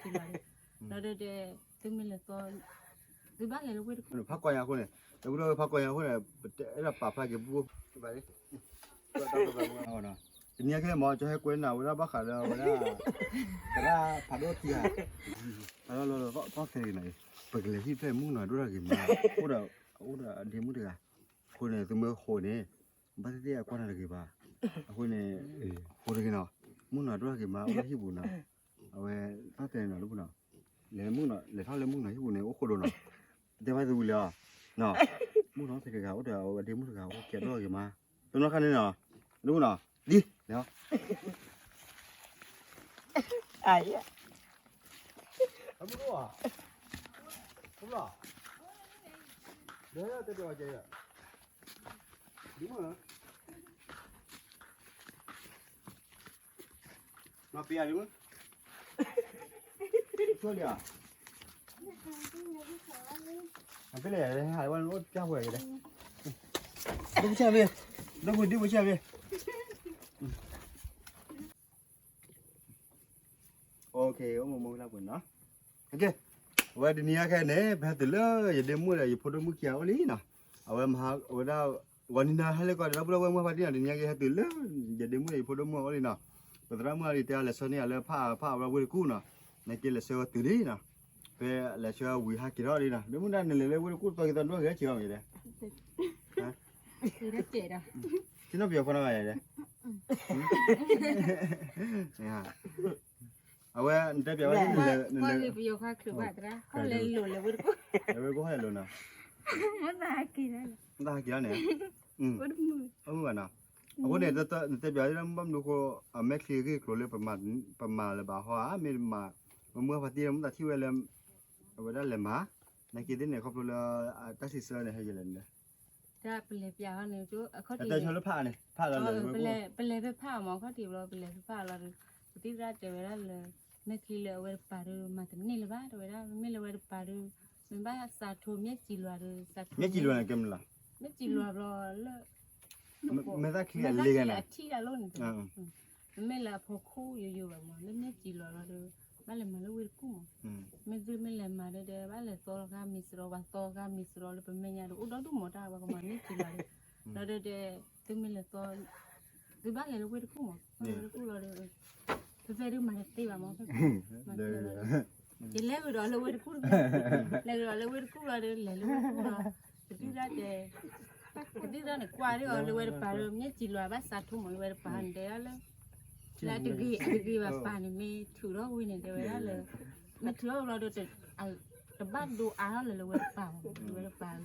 ဒီးဒီး သုမ့ၢ်လဲၤသီ သုဘၣ်လဲၤလၢဝ့ၢ်တကူၣ် ဖးကွၢ်ညါအဃိန့ၣ် တဘူၣ်ထီၣ်ဝဲဖးကွၢ်ညါအဃိန့ၣ် ပတဲအဲၣ်ဒိးပာ်ဖျါက့ၤပူ ဘၣ်လံ တနံၤအံၤခဲမ့ၢ် ကၠီဟဲကွဲနၤဝဲဒၣ်ဘၣ်ဃးဒီးဝဲဒၣ် သရၣ်ဖးဒိၣ်ခံဂၤ လီၤလီၤလီၤ သီၣ်သဲဂ့ၤနၤအံၤ ပကလဲၤဟံၣ်ဖျဲၣ်မုၢ်နီၤဒိၣ်တၢ်ဂ့ၤမး အိၣ်ဒီး အိၣ်ဒီးအဒ့မုၣ်တဂၤ အဃိန့ၣ် သုမ့ၢ်ဃိးန့ၣ် ဘၣ်သ့ၣ်သ့ၣ်အကွၢ်နၤတဂ့ၤဘၣ် အဃိန့ၣ် ဃိးတဂ့ၤနီၤ မုၢ်နီၤဒိၣ်တၢ်ဂ့ၤမး အိၣ်ဒီးဟံၣ်ပူၤနီၤ အဝဲ သီၣ်သဲနီၤ လၢပူၤနီၤ လဲၤမုၢ်နီၤ လဲၤထီၣ်လၢမုၢ်နီၤဟံၣ်ပူၤန့ၣ် အိၣ်ဃိးဒိၣ်နီၤ တဲဘၣ်သုဝံၤလၢၤအီၤ မုၢ်နီၤသ့ၣ်တဂၤ အိၣ်ဒီးအဝဲဒ့မုၣ်တဂၤ အိၣ်ကဲဒိၣ်တၢ်ဂ့ၤမး တနီၤခါန့ၣ်နီၤ လၢပူၤနီၤ ဒ် လဲၤအီၤ အမုၢ်နီၤ တဲတဲတဲ ဒ်မုၢ် နီၢ်ပယၤဒ်မုၢ် ဆိလံဧါ အဖဲလဲၣ် ဟဲဝဲအိၣ်ပျၢ်ဝဲကလဲၣ် ဒိၣ်ပူၤဆၣ်ဖဲ ဒိၣ်ပူၤဒိၣ်ပူၤဆၣ်ဖဲ အိၣ်ခ့ အိၣ်မူမူလၢပှဲၤနီၤ အဝဲတနံၤအံၤခဲန့ၣ် ပဟဲတုၤလၢယဒ့မုၣ်ဒီး ယဖိဒိၣ်မုၣ်ခံဂၤအိၣ်လံနီၤ အဝဲမဟါ အဝဲဒၣ် ဂီၤနံၤနၤဟဲလၢကီး ဒီပုၢ်ဒီဝဲၢ်မုၢ်ဖါတံၢ်နီၤ တနံၤအံၤကဟဲတုၤလၢ ယဒ့မုၣ်ဒီးယဖိဒိၣ်မုၣ်အိၣ်လံနီၤ ပသရၣ်မုၣ်အံၤတဲအီၤ လဲၤဆှၢန့ၢ်ယၤလၢဖးဖးအဝဲဝ့ၢ်တကူၣ်နီၤ နက့လဲၤဆှၢဝဲတုၤလံနီၤ ဖဲလဲၤဆှၢဝံၤဟးက့ၤထီၣ်လံနီၤ ဒ့မုၣ်ဒၣ်နလဲၤလၢဝ့ၢ်တကူၣ် သီက့ၤသီဒိၣ်ဂဲၤဆံးအီၤမ့ၢ်ယဲဒဲး ထံၣ်နီၢ်ပယီၤဖိနီၢ်ဂၤယဲဒဲး အဝဲနတဲပျးဝဲ ပယီၤခါချုးဘၣ်သရၣ် ခီလဲၤလိာ်လၢဝ့ၢ်တကူၣ် လဲၤဝ့ၢ်တကူၣ်ဟဲလိာ်နီၤ မ့ၢ်သးဟဲက့ၤန့ၣ် အိၣ်မုၢ်ဘၣ်နီၤ အဃိန့ၣ် နတဲပျးလၢဘၣ်မနုၤဃိ အမဲာ်ချံဂ့ၢ်ကျိၤလၢ ပမၤလၢၤဘၣ်ဟီဧါ မ့ၢ်မၤ မ့ၢ်မုၢ်ဖါတံၢ်လၢမုၢ်သးထံၣ်ဝဲလၢ အဝဲဒၣ်လဲၤမၤ နာ်က့သ့ၣ်န့ၣ် ခီဖျိလၢ တၢ်စံးဆၢန့ၣ် ဟဲယဲလဲၣ်န့ၣ် တၢ်ပလဲၤပျးဟီန့ၣ် အခီၣ်ထံး တၢ်ဆၢလၢဖးန့ၣ် ဖးလီၤလၢ ပလဲၤဖဲဖးမး အခီၣ်ထံးဘျီ ပလဲၤဖဲဖးလီၤဒီး ပသံၣ်သရၣ်တဲဝဲဒၣ်လၢ မဲာ်ချံလၢအဝဲတပၤဒီး မၤတန့ၢ်လၢၤဘၣ် တဲဝဲဒၣ် မ့မ့ၢ်လၢဝဲတပၤဒီး မ့ၢ်ဘၣ်စးထိးမၠဲၣ်စံၤလွၤဒီး စးထိး မၠဲၣ်စံၤလွၤန့ၣ်ကဲမနုၤလီၤ မၠဲၣ်စံၤလွၤဘျီလၢ မဲာ်သၣ်ချံအလ့ၢ်ဂၤန့ၣ် အထံၣ်တၢ်လိၣ်န့ၣ် မ့မ့ၢ်လၢအဖီခိၣ်ယိယိဘၣ်မး လၢမၠဲၣ်စံၤလွၤလီၤဒီး ဘၣ်လဲၤမၤလၢဝ့ၢ်တကူၣ်မး မ့ၢ်သုမ့ၢ်လဲၤမၤဒီး ဘၣ်လဲၤသီလီၤဃာ်မံၤစရီ ပှၤသီဃာ်မံၤစရီလၢပမဲာ်ညါဒီး အိၣ်ဒီဒူၣ်မးတၢ်ဝဲကမၤမၠဲၣ်စံၤလွၤဒီး ဒီးဒီး သုမ့ၢ်လဲၤသီ သုဘၣ်လဲၤလၢဝ့ၢ်တကူၣ်မး ဝ့ၢ်တကူၣ်လီၤဒီး ဖဲဖဲဒုးမၤတသ့ဘၣ်မး ဖဲဖဲ ယလဲၤကဒီးလၢဝ့ၢ်တကူၣ်တဘ့ၣ် လဲၤကဒီးလၢဝ့ၢ်တကူၣ်လီၤဒီး လဲၤလၢဝ့ၢ်တကူၣ်လီၤ ပသံၣ်သရၣ်တဲ ပသံၣ်သရၣ်န့ၣ် ကွၢ်ဒ်အီၤလၢဝဲတပၤဒီး မၠဲၣ်စံၤလွၤဘၣ်စးထိမးလၢဝဲတပၤန့ၣ် တဲဒၣ်လၢ လၢအတဂ့ၤ အတဂ့ၤဘၣ်ပာ်န့ၣ် မ့ၢ်ထုးထီၣ်ဝံၤန့ၣ် တဲဝဲဒၣ်လၢ မ့ၢ်ထုးထီၣ်ဝံၤလီၤဒီး တဘၣ်ဒိအါထီၣ်လၢၤလၢဝဲတပၤမး လၢဝဲတပၤဂံၢ်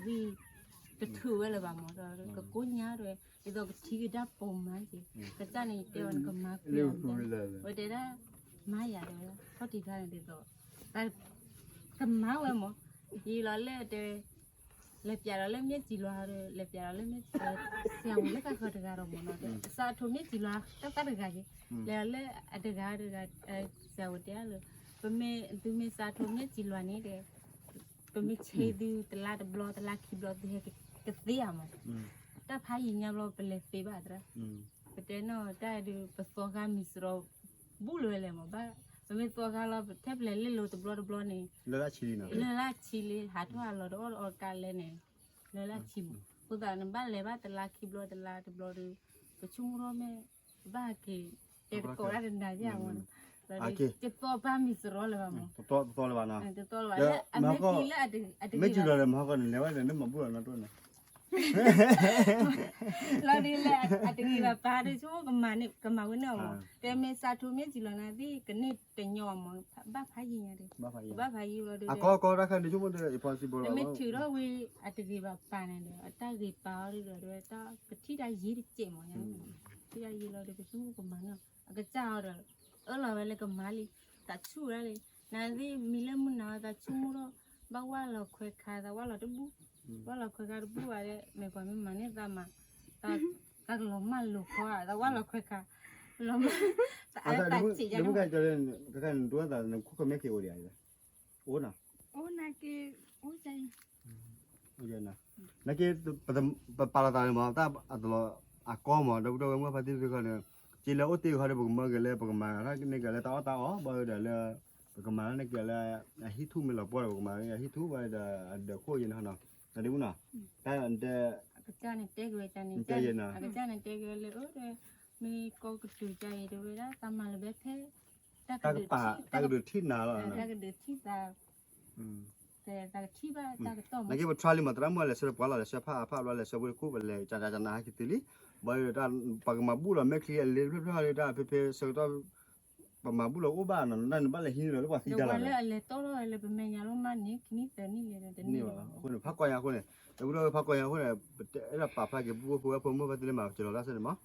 တထုးဝဲလၢၤဘၣ်မး ဒီးကကိညါတဲဝဲ ဒ်သိးကထံၣ်ကဒါပိာ်မးက့ၤ ကစၢ်န့ၣ် ယတဲအီၤနကမၤကွံာ်အီၤ ဝဲတဲဒၣ် မၤယၤတဲဝဲဒၣ် ခီၣ်ထံးခါန့ၣ်ဒ်သိး ကမၤဝဲမး ယံာ်လီၤလၢတဲ လဲၤပျးဒီးလၢမၠဲၣ်စံၤလွၤဒီး လဲၤပျးဒီးလၢမၠဲၣ်စံၤလွၤ ဆရာဝန်လၢတၢ်ခီတဂၤဒီးမ့ၢ်နီၤ စးထိးမၠဲၣ်စံၤလွၤ တၢ်သၣ်တဂၤက့ၤ လဲၤဒီးလၢအတဂၤတဂၤ ဆရာဝန်တဲဒၣ်လၢ ပမ့ၢ်သုမ့ၢ်စးထိးမၠဲၣ်စံၤလွၤန့ၣ်ဒီး ပမ့ၢ်ဆ့သုတလါတဘျီ တလါခံဘျီ သုဟဲကသ့ဧါမး တၢ်ဖးယံာ်ညါဘျီ ပလဲၤသ့ဘၣ်သရၣ် ပတဲနီၢ်တၢ်ဒုး ပသီဃာ်မံၤစရီ ဘူၣ်လၢၤဝဲလဲၣ်မး ဘၣ် ပမ့ၢ်သီဃာ်လီၤ ထဲပလဲၤလ့လိာ်တဘျီတဘျီန့ၣ် လၢလၢဆံလံနီၤ လၢလၢဆံလံ ဟးထီၣ်ဟးလီၤတအီၣ်တအီတကးလဲၣ်န့ၣ် လၢလၢဆံမး အဃိသတးနဘၣ်လဲၤဘၣ်တလါခံဘျီတလါတဘျီဒီး ပဆိကမိၣ်ထီၣ်မ့ၢ် ပဘၣ်ဟဲက့ၤ တဲတကိးတၢ်တနၤယါမး ယသီပာ်မံၤစရီလၢၤဘၣ်မး တသီလၢၤဘၣ်နီၤ တသီလၢၤဘၣ် လၢအမဲာ်ချံလၢအတဂ့ၤ မ့ၢ်စံၤလွၤဒီးမဟါကီန့ၣ် လဲၤဝဲဒီးနမၤဘူၣ်လီၤနီတအိၣ်န့ၣ် လီၤဒ်လၢအတဂ့ၤဘၣ်ပာ်ဒီး ဆိကမိၣ်ကမၤန့ၢ် ကမၤဝဲန့ၢ်အီၤမး တဲမ့ၢ်စးထိးမ့ၢ်စံၤလွၤန့ၣ်သ့ၣ် ကန့ၢ်တညီအီၤမး ဘၣ်ဖးယံာ်ညါဒီး ဘၣ်ဖးယံာ်လီၤဒီး အကီကီတၢ်ခါန့ၣ် ဆိကမိၣ်ဒီး impossible လီၤ မ့ၢ်ထုးထီၣ်ဝံၤ အတဂ့ၤဘၣ်ပာ်န့ၣ်ဒီး အတၢ်ဂ့ၤပာ်အီၤဒီး တၢ်ကထံၣ်တၢ်ယံၤတစဲးမး ထံၣ်တၢ်ယံၤလီၤဒီး ပဆိကမိၣ်ကမၤန့ၢ်အီၤ အကစၢ်အီၤဒီး အၢၣ်လီၤဝဲလၢကမၤလံ သးဆူၣ်ဝဲဒၣ်လံ နသ့ၣ်မံၤလၢမုၢ်နၤဝဲသးဆိကမိၣ်ထီၣ် ဘၣ်ဝၢ်လီၤခွဲးခါ သးဝၢ်လီၤတဘူၣ် ဝၢ်လီၤခွဲးခါတဘူၣ်ဘၣ်ဒီး မ့ၢ်ပှၤမ့ၢ်မၤန့ၢ်သးမး သးကလီၤမၢ်လိာ်ခီဧါ သးဝၢ်လီၤခွဲးခါ လီၤမၢ် သးအၢသးစံးယါ တမုၢ်ကၢ်ကၢ်လၢ ကကၢ်နဒိသး နခိၣ်ကမဲာ်က့ၤအိၣ်ဒံးဧါ အိၣ်နီၤ အိၣ်နၤက့ၤ အိၣ်ကၢ် နာ်က့ ပပာ်လီၤသးန့ၣ်မး တၢ်အတလီၤအကီမး ဒီပုၢ်ဒီဝဲၢ်မုၢ်ဖါတံၢ်သ့ၣ်တဖၣ်န့ၣ် က့လၢအိၣ်တ့ၢ်ဃီဒီး ပကမၢက့ၤလၢ ပကမၤန့ၢ်က့ၤလၢတၢ်အီၣ်တၢ်အီ ဘၣ်ဝဲဒီးလၢ ပကမၤန့ၢ်က့ၤလၢ အဟံၣ်ထူၣ်မ့ၢ်လီၤပှီၢ်ဒီး ပကမၤလၢအဟံၣ်ထူၣ်ဝဲဒီး အဒၢးခိၣ်ယဲန့ၣ်နီၤ, တၢ်ဒ့မုၣ်နီၤ, တၢ်တဲ, အကစၢ်န့ၣ်တဲက့ၤဝဲန့ၣ်, အကစၢ်န့ၣ်တဲက့ၤလၢအၢ မ့ၢ်ကီကတုၤကါအံၤတဲဝဲဒၣ် သးမၤလၢၤဘဲဖဲ တၢ်ကဒုးထံၣ်, တၢ်ကဒုးထံၣ်နၤလီၤ, တၢ်ကဒုးထံၣ်သး သးကထံၣ်ဘၣ်တၢ်ကတီၢ်မး, နာ်က့ပထြါလံမး သရၣ်မုၣ်လဲၤဆှၢပှၤလီၤ, လဲၤဆှၢဖးအဖးဘျီ လဲၤဆှၢဖိတခိၣ် ပလဲၤကနၤကနၤဟဲက့ၤတုၤလံ, ဘၣ်ဒီး ပကမၤဘူၣ်လီၤမဲာ်ချံအလ့တဖျၢၣ်ဖျၢၣ်လၢတၢ်ဖဲဖဲဆၢကတီၢ် ပမၤဘူၣ်လီၤအိၣ်ဘၣ်နီၤ, တၢ်န့ၣ်ဘၣ်လဲၤဟံးန့ၢ်လီၤလၢပှၤသံတၢ်လီၤ, အဃိန့ၣ် ဖးကွၢ်ယၤအဃိန့ၣ်, တဘျီဖးကွၢ်ယၤအဃိန့ၣ်, အဲၣ်ဒိးပာ်ဖျါက့ၤ ပူဖိဝဲဖိမုၢ်ဖါတံၢ်လၢမၤစၢၤလီၤတၢ်စဲန့ၣ်မး,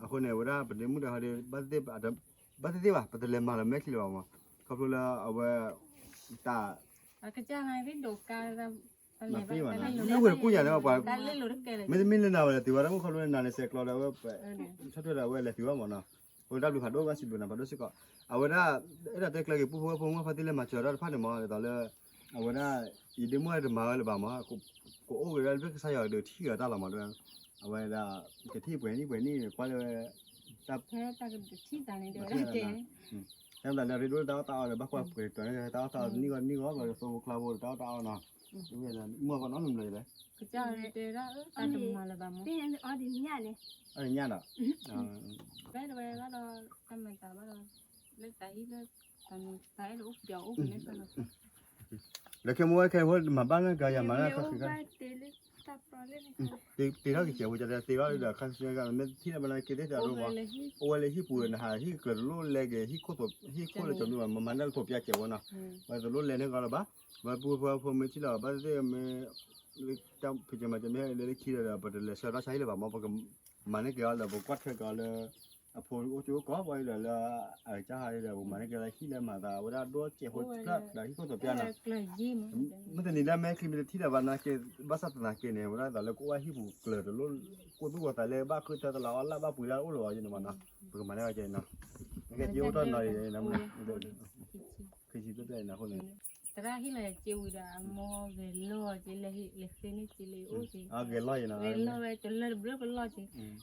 အဃိန့ၣ် ဝဲဒၣ်ပဒ့မုၣ်တဟီဒီး ဘၣ်သ့ၣ်သ့ၣ်ဘၣ် ပတလဲၤမၤလီၤမဲာ်ချံလၢၤဘၣ်မး, ခီဖျိလၢအဝဲ တၢ် မၤသ့ဘၣ်နီၤ, လၢဝဲတကူၣ်ယၤန့ၣ် ပှၤ မ့တမ့ၢ်လၢနၤဝဲလဲၤတုၤဘၣ် တၢ်မုၣ်ခီဖျိလၢနၤန့ၣ် စဲးကျီဒီးဝဲ ဆီၣ်ထွဲဒီးဝဲလဲၤတုၤဘၣ်မးနီၤ, အဃိတၢ်ဘျုးဖးဒိၣ်ဘၣ် စံးဘျုးနၤဖးဒိၣ်စ့ၢ်ကီး, အဝဲဒၣ် အဲၣ်ဒိးတဲကျၢၤက့ၤပူဖိဝဲဖိမုၢ်ဖါတံၢ်လၢမၤစၢၤတၢ်တဖၣ်န့ၣ်မး ဒ်သိးလၢ အဝဲဒၣ် ယဒ့မုၣ်တမၤဝဲလၢၤဘၣ်မး, ကအိၣ်က့ၤဝဲလၢကစၢ်ယွၤကဒုးထံၣ်အီၤတၢ်လီၤမး, အဝဲဒၣ် ကထံၣ်ပှဲၤနံၣ်ပှဲၤနံၣ် ကွၢ်လၢဝဲ တၢ် ဖဲတၢ်ကဒုးထံၣ်သးန့ၣ် တဲဝဲဒၣ်တဲ တၢ်မတၤလၢရ့ဒိၣ်တၢ်အီၣ်တၢ်အီဒီး ဘၣ်ကွၢ်ပှဲၤကၢၤန့ၣ် တၢ်အီၣ်တၢ်အီတနံၣ်ဂီၢ်တနံၣ်ဂီၢ် ဘၣ်သိဖိကျါဖိတၢ်အီၣ်တၢ်အီနီၤ, မုၢ်ဂီၢ်ကနီတမံၤလၢၤလဲၣ်, ကစၢ်တဲဒၣ် တၢ်တမၤလၢၤဘၣ်မး, အီၣ်ဒံးညၣ်န့ၣ်, အီၣ်ဒံးညၣ်ဒီး ဝဲတဝဲဘၣ်ဒီး တၢ်မၤသးဘၣ်ဒီး လၢတၢ်ဟံၣ်လၢ တၢ်အဲၣ်ဒိးအိၣ်ပျီအိၣ်ကလဲၤ လၢခဲမုၢ်ဝဲခဲဖိမၤဘၣ်လၢကယၤမၤလၢခါဆူညါ တ့ထီၣ်က့ၤကဲဝဲကတဲတ့ထီၣ်ဒီးခါဆူညါ မ့ၢ်ထံၣ်လၢဘၣ်လၢက့ၤသ့ၣ်တᢣ်ရိဘၣ်, အိၣ်ဝဲလၢဟံၣ်ပူၤနဟးဟံၣ်ကျၢၤတလိၣ်လဲက့ၤ ဟံၣ်ခိၣ်လၢကၠီမုၢ်ဘၣ် မၤမၤန့ၢ်လၢထိးပျၢ်ကဲဝဲနီၤ, ဝဲတလိၣ်လဲန့ၢ်ကီးလၢၤဘၣ်, ဝဲပူဖိဖိမ့ၢ်ထံၣ်လီၤ ဘၣ်သ့ၣ်သ့ၣ်မ့ၢ် ဖံးကမၤကမ့ၢ်လၢလၢခံဒီး ပတလဲၤဆှၢတၢ်ဆါဟံၣ်လၢၤဘၣ်မး ပကမၤန့ၢ်က့ၤအီၤလၢ ပကွၢ်ထွဲက့ၤအီၤလၢ အဖိအိၣ်ကၠိအိၣ်ကီး ပှၤအံၤဒီးလၢ အကစၢ်ဟးဒီး ပမၤန့ၢ်က့ၤလၢဟံၣ်လၢမၤသး ဝဲဒၣ်ဒိၣ်စဲးဖိတဖျၢၣ်ဒီးဟံၣ်ခိၣ်သပျၢ်နီၤ, မ့ၢ်တနံၤလၢမဲာ်ချံမ့ၢ်တထံၣ်လၢၤဘၣ်နာ်က့ ဘၣ်ဆၣ်သနာ်က့န့ၣ် ဝဲဒၣ်သိးလၢကအိၣ်ဝဲဟံၣ်ပူၤကျၢၤတလိၣ် ကိၣ်သူၣ်ဂီၤသးလၢဘၣ်ဃုထၢတလးအီၣ်လၢဘၣ်ပှ့ၤဒၣ်အိၣ်လၢၤဘၣ်ယန့ၣ်မးနီၤ, ပကမၤန့ၢ်ဝဲကဲနီၤ, ကဲအိၣ်ထီၣ်နီၤ ခံဆံတဖျၢၣ်အံၤနီၤအဃိန့ၣ် သရၣ်ဟ့ၣ်လီၤစ့ဝံၤဒီး အမိၢ်ဂဲၤလီၤက့ၤ လဲၤဃ့န့ၢ်က့ၤလၢအိၣ်က့ၤ, ဂဲၤလီၤယနီၤ, ဂဲၤလီၤဝဲတလၢတဘျၢပလီၢ်က့ၤ, လဲၤလီၤလၢဖးအတဝီ, ဒွဲပနဲ, ဒွဲပနဲမူ, လဲၤဂီၤ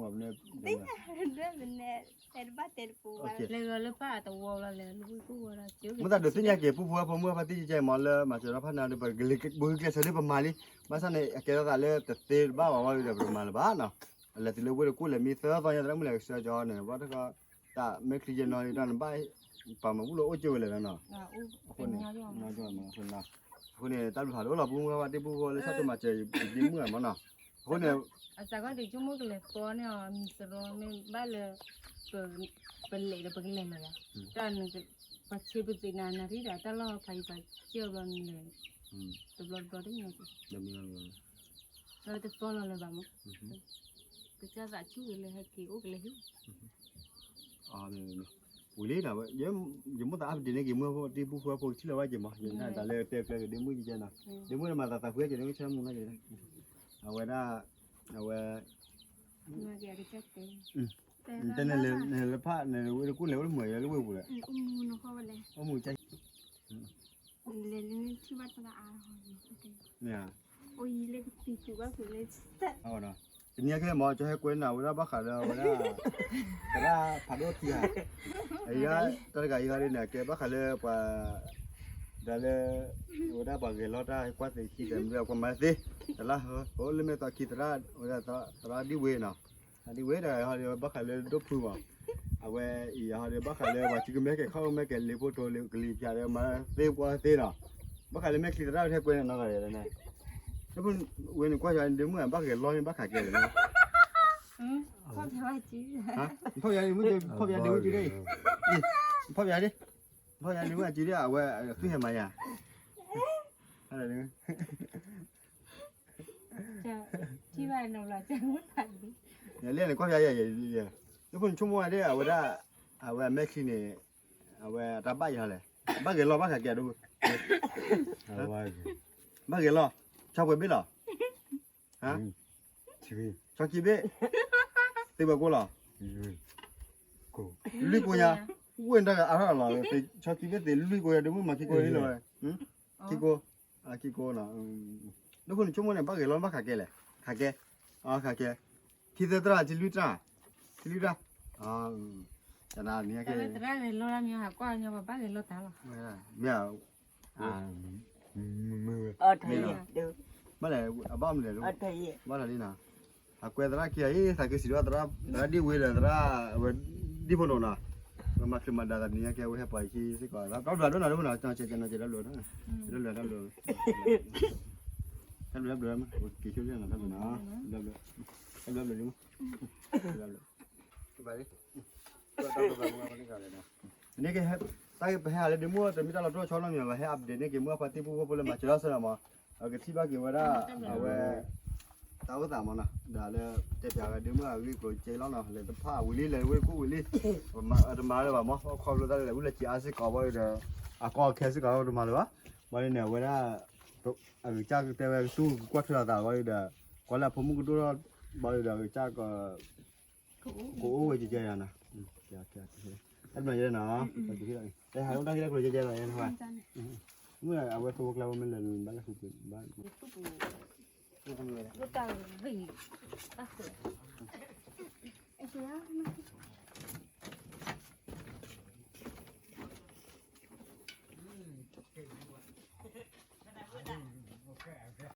လၢဖးအတဝီလီၤ လဲၤလၢဝ့ၢ်ကိၢ်ဝီဒီး, မ့ၢ်သးဒုးသ့ၣ်ညါက့ၤ ပူဖိဝဲဖိမုၢ်ဖါတံၢ်ကဲမးလၢမၤစၢၤဒီးဖးနၤဒီး ပဂုာ်ကျဲးစၢးလၢပမၤလံ, ဘၣ်ဆၣ်န့ၣ် အကဲထီၣ်သးလၢတသ့တဘၣ်ဘၣ်ဝဲဒီး ပတမၤလၢၤဘၣ်နီၤ, လဲၤတုၤလၢဝ့ၢ်တကူၣ်လဲၤမံသၢသီညါ သရၣ်မုၣ်လဲၤကဆှၢကီးန့ၣ် ဘၣ်တခီ တၢ်မဲာ်ချံယဲနီၤ တၢ်နဘၣ် ပာ်မၤဘူၣ်လၢအိၣ်ကၠိဝဲလဲၣ်နီၤ, အဃိန့ၣ် အဃိန့ၣ် တၢ်ဘျုးဖးဒိၣ်လီၤ ပူဖိဝဲဖိတံၢ်ပူဖိလၢဆၢထၢၣ်မၤစၢၤယဒ့မုၣ်မးနီၤ, အဃိန့ၣ် အစးကီးဒံးဆိကမိၣ်ကလဲၤသီန့ၣ်အီၤ မံၤစရီမ့ၢ်ဘၣ်လၢ ပလဲၤဒီးပကလဲၤလီၤယၤ, တၢ်န ပှၤဆ့ပသ့ၣ်နၤနၤရံဒီး တၢ်လီၢ်ဖးယံၤဖးကၠီဘျီနလဲၤ, တဘျီတဘျီတမံၤ, လၢတသီလီၤလၢၤဘၣ်မး, ကစၢ်သးဆူၣ်ကလဲၤဟဲက့ၤအိၣ်ကလဲၤဟံၣ် ဝံၤလံဒီး ယမိၣ်သးအါပဒ့န့ၣ်က့ၤ မုၢ်ဖိတံၢ်ပူဖိဝဲဖိကထံၣ်လီၤဝဲက့ၤမး ယနာ်တၢ်လၢတဲကျၢၤက့ၤဒ့မုၣ်ကဲနီၤ ဒ့မုၣ်မၤသးသးဖှံက့ၤန့ၣ် ကဆၢမုၢ်နီၤက့ၤ အဝဲဒၣ် အဝဲ တဲန့ၣ်လၢဖးန့ၣ် ဝဲတကူၣ်လဲၤအိၣ်လၢမုာ်လၢဝ့ၢ်ပူၤလဲၣ် အိၣ်မူနီၤ လဲၤလၢထံၣ်ဘၣ်တၢ်အါ မ့ၢ်ဧါ အိၣ်ယံၤလၢကသံၣ်တူာ်ဘၣ်ကွံာ်လၢ တနံၤအံၤခဲမ့ၢ် ကၠီဟဲကွဲးနၤဝဲဒၣ်ဘၣ်ဃးလၢဝဲဒၣ် သရၣ်ဖးဒိၣ်ခံဂၤ အံၤ တၢ်တဂၤအံၤဟီဒ်န့ၣ် ကဲဘၣ်ဃးလၢပှၤ ဒၣ်လၢ ဝဲဒၣ်ပှၤဂဲၤလီၤတၢ်ကွၢ်သ့ၣ်ခံသ့ၣ်မ့ၢ်ပှၤမၤသ့ တလါဟီ အိၣ်လၢမဲာ်သီခံသရၣ် ဝဲဒၣ်သရၣ်ဒ်ဝဲနီၤ ဒ်ဝဲတဂၤအံၤဟီဒ်ဘၣ်ဃးလၢဒိၣ်ဖုမး အဝဲအံၤဟီဒ်ဘၣ်ဃးလၢပှၤစုကမဲကဲၤခီၣ်မဲကဲၤလ့ဖိတိၤလ့ကလံၤပၠးဒီးမၤသ့ပှၤသ့နီၤ ဘၣ်ဃးလၢမဲာ်ချံသရၣ်ဝဲထဲကွဲးန့ၣ်နီၤဂၤဒဲးန့ၣ် ဝဲန့ၣ်ကွၢ်ယၤဒ့မုၣ် ဘၣ်ဂဲၤလီၤန့ၣ်ဘၣ်ဃးကဲလဲၣ်န့ၣ် ဖီၣ်ယၤဒ့မုၣ် ဖီၣ်ယၤဒ့မုၣ်ကဒ် ဖီၣ်ယၤဒ့ ဖီၣ်ယၤဒ့မုၣ်အကဒ် အဝဲသုဟဲမၤယၤ ထံၣ်ဘၣ်န့ၣ်ဘျီ ယလဲၣ်န့ၣ်ကွၢ်ယၤယၤယၤ ယဖိန့ၣ်ဆိကမိၣ်ဝဲဒၣ် အဝဲဒၣ် အဝဲအမဲာ်ချံန့ၣ် အဝဲတၢ်ဘၣ်ယၤလဲၣ် ဘၣ်ဂဲၤလီၤဘၣ်ဃးကဲဒိ ဘၣ်ဂဲၤလီၤ ဆီပှဲၤဘ့ၣ်လီၤ ဆီခံဘ့ၣ် သ့ပှဲၤကိလီၤ လွံၢ်ကိညါ ဝ့ၢ်တၢ်ကအါထီၣ်လီၤ ဆီခံဘ့ၣ်သ့လွံၢ်ကိညါ ဒ့မုၣ်မၤခံကိလီၤ ခံကိ ခံကိနီၤ ဒိၣ်ခိၣ်န့ၣ်ဆိကမိၣ်န့ၣ် ဘၣ်ဂဲၤလီၤဘၣ်ဃးကဲလဲၣ် ဃးကဲ ဃးကဲ ခံသၢတြၢ် ခံလွံၢ်တြၢ် ခံလွံၢ်တြၢ် တနၤန့ၣ်ကဲ သရၣ်လဲၤလိတၢ်မံၤ ဟးကွၢ်ညီပဘၣ်လဲၤလိတၢ်လီၤ. မ့ၢ်ဧါ, မ့ၢ်လီၤ, ဘၣ်လဲၤ အဘၣ်မနုၤလဲၣ်, ဘၣ်လီၤလံနီၤ, အကွဲးသရၣ်ခံဂၤအံၤ သးကစံးဒီးသရၣ်, သရၣ်ဒ်ဝ့ဒီးသရၣ်, အဝဲဒ်ဖိနီၤနီၤ, ပမၤချုးမၤဒါသးန့ၣ်ကဲ အဝဲဟဲပှၤခံစ့ၢ်ကီး, တဘျီဒိၣ်နီၤ ဒိၣ်နီၤ, ကၠီကဲနီၤကဲတဘျီ, တဘျီတဘျီ, တဘျီတဘျီ, က့ၤဆိလၢနီၤ တဘျီနီၤ, တဘျီတဘျီ, တဘျီတဘျီ, န့ၣ်က့ တၢ်ဂ့ၢ်ပဟဲဟးလၢဒ့မုၢ် တမ့ၢ်တၢ်လီၤတိၢ်ဆီနီတမံၤဘၣ်, ဟဲ update န့ၢ်က့ၤမုၢ်အဖါတံၢ်ဖိဖိလၢမၤစၢၤတၢ်ဆၢနီၤမး, အကထံၣ်ဘၣ်က့ၤဝဲဒၣ်, အဝဲ, တၢ်အိၣ်သးမးနီၤ, ဒီးလၢတဲပၠးဝဲဒ့မုၢ်အဂ့ၢ်ကျိၤကဲလီၤနီၤ, လဲၤတဖၣ်ဝံၤလံ လဲၤဝ့ၢ်ခိၣ်ဝံၤလံ, တမၤလၢၤဘၣ်မး, ခီဖျိတၢ်လဲၤဝံၤလၢက့ၤအါစ့ၢ်ကီးဘၣ်ဒီး, အကီအခဲစ့ၢ်ကီးတမၤလၢၤဘၣ်, ဘၣ်န့ၣ်အဝဲဒၣ် အကစၢ်ကတဲဝဲကတူၢ်ကကွၢ်ထွဲအသးဘၣ်ဒီး, ကွၢ်လၢအဖိမုၣ်ကဒိၣ်ထီၣ်ဘၣ်ဒီး အကစၢ်က ကအိၣ်ဝဲကကဲယၤနီၤ, တဘျီယဲနီၤ, ဟးအိၣ်တၢ်ဂ့ၢ်တၢ်ကျိၤကဲကဲလီၤယဲနီၤ, မ့ၢ်အဝဲသဝီကျါဝဲမ့ၢ်လဲၤဘၣ်လၢဃုပှ့ၤဘၣ်, တၢ်ဃု